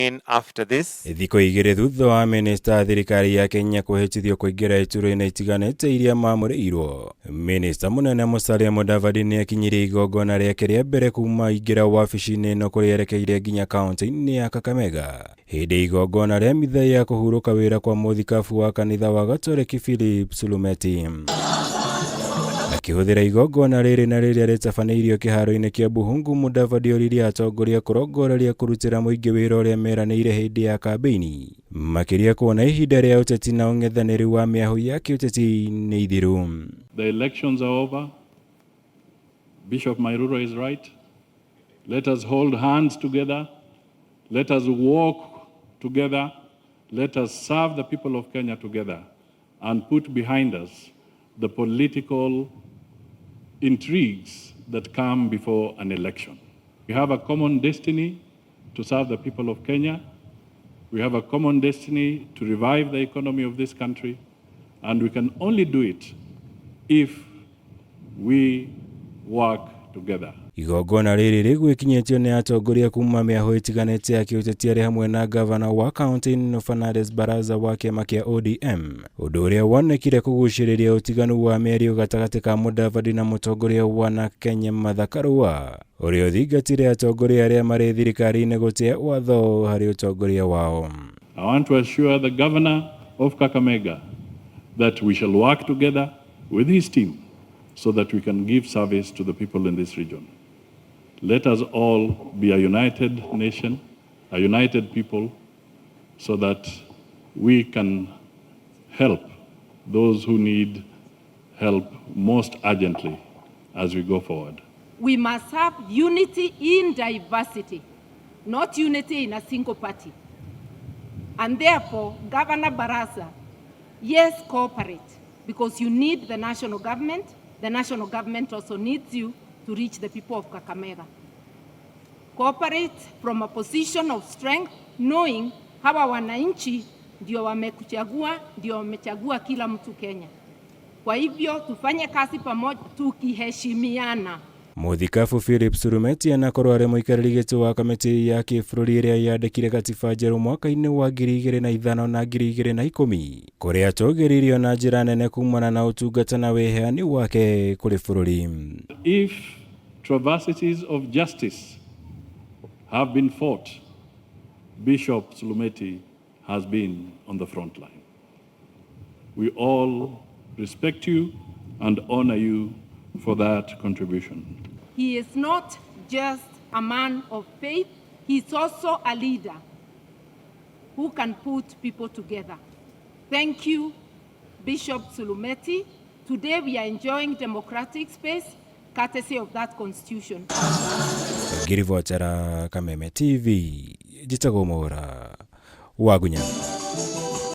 In after this. Thikũ igĩrĩ thutha wa minista thirikari ya Kenya kũhĩtithio kũingĩra iturwa-inĩ itiganĩte iria mamũrĩirwo, minista mũnene Musalia Mudavadi nĩ akinyirie igongona rĩake rĩa mbere kuma aingĩra wabici-inĩ ĩno kũrĩa erekeire nginya kaunti-inĩ ya Kakamega hĩndĩ igongona rĩa mitha ya kũhurũka wĩra kwa mũthikabu wa kanitha wa Gatoreki Philip Sulumeti. Akĩhũthĩra igongona rĩrĩ na rĩrĩa rĩtabanĩirio kĩharo-inĩ kĩa Buhungu, Mudavadi oririe atongoria kũrongoreria kũrutĩra mũingĩ wĩra ũrĩa meranĩire hĩndĩ ya kambĩini, makĩria kuona ihinda rĩa ũteti na ũng'ethanĩri wa mĩahũ ya kĩũteti nĩ ithiru. The elections are over. Bishop Mairura is right. Let us hold hands together. Let us walk together. Let us serve the people of Kenya together and put behind us the political intrigues that come before an election. We have a common destiny to serve the people of Kenya. We have a common destiny to revive the economy of this country, and we can only do it if we work together. Igongona rĩrĩ rĩgwĩkinyĩtio nĩ atongoria kuma mĩahũ ĩtiganĩte ya kĩũteti arĩ hamwe na gavana wa kaunti ĩno Fernandes Barasa wa kĩama kĩa ODM, ũndũ ũrĩa wonekire kũgucĩrĩria ũtiganu wa mĩario gatagatĩ ka Mudavadi na mũtongoria wa NARC Kenya Martha Karua, ũrĩa ũthingatire atongoria arĩa marĩ thirikari-inĩ gũtĩa watho harĩ ũtongoria wao. I want to assure the governor of Kakamega that we shall work together with his team so that we can give service to the people in this region. Let us all be a united nation, a united people, so that we can help those who need help most urgently as we go forward. We must have unity in diversity, not unity in a single party. And therefore, Governor Barasa, yes, cooperate, because you need the national government. The national government also needs you to reach the people of Kakamega. Cooperate from a position of strength, knowing hawa wananchi ndio wamekuchagua, ndio wamechagua kila mtu Kenya. Kwa hivyo tufanye kazi pamoja tukiheshimiana. Mũthikabu Philip Sulumeti anakorwo arĩ mũikarĩri gĩtĩ wa kamĩtĩ ya kĩbũrũri ĩrĩa yandĩkire gatiba njerũ mwaka-inĩ wa 2005 na 2010, kũrĩa atũgĩririo na njĩra nene kumana na ũtungata na wĩheani wake kũrĩ bũrũri. If traversities of justice have been fought, Bishop Sulumeti has been on the front line. We all respect you and honor you for that contribution. He is not just a man of faith, he is also a leader who can put people together. Thank you, Bishop Sulumeti. Today we are enjoying democratic space courtesy of that constitution. Ngĩribotera Kameme TV, njĩtagwo Mwaũra Wagunya.